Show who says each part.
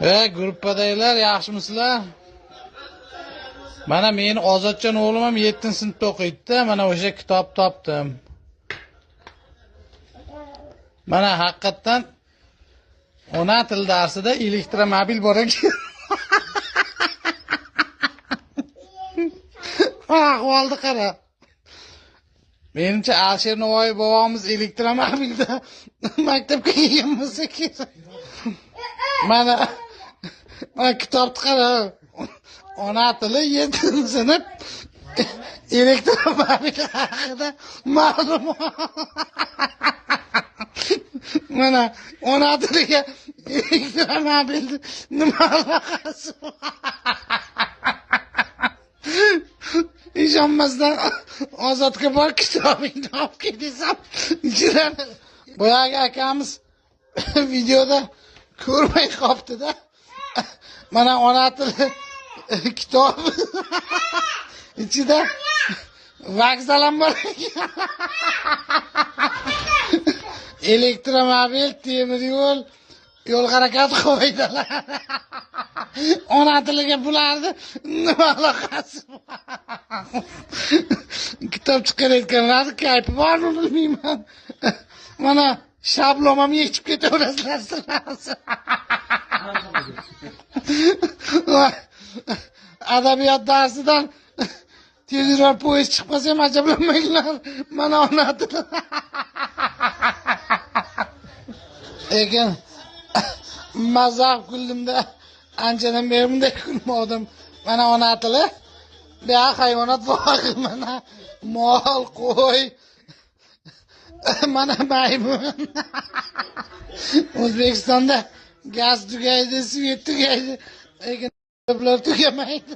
Speaker 1: Gruppadagilar yaxshimisizlar? Mana meni Ozodjon o'g'lim ham 7-sinfda o'qiydi-da, mana o'sha kitob topdim. Mana haqiqatdan ona til darsida elektromobil bor ekan. Ahvolni qara. Menimcha Alisher Navoiy bobomiz elektromobilda maktabga kelgan bo'lsa kerak. Mana mana kitobni qara. Ona tili 7-sinf elektromobil haqida ma'lumot. Mana ona tiliga elektromobilni nima aloqasi bor? Ishonmasdan Ozodga bor kitobingni olib kel desam, ichidan boyagi akamiz videoda ko'rmay qolibdi-da. Mana ona tili kitobi ichida vokzal ham bor ekan. Elektromobil, temir yo'l, yo'l harakati qoidalari. Ona tiliga bularni nima aloqasi bor? Kitob chiqarayotganlarni kayfi bormi bilmayman. Mana shablon ham yechib ketaverasizlar sirasi. Adabiyot darsidan tezyurar poyezd chiqib qolsa ham ajablanmanglar. Mana ona tili. Lekin maza kuldimda anchadan beri bunday kulmadim. Mana ona tili. Bu hayvonot bog'i, mana mol, qo'y, mana maymun. O'zbekistonda gaz tugaydi, svet tugaydi, lekin bular tugamaydi.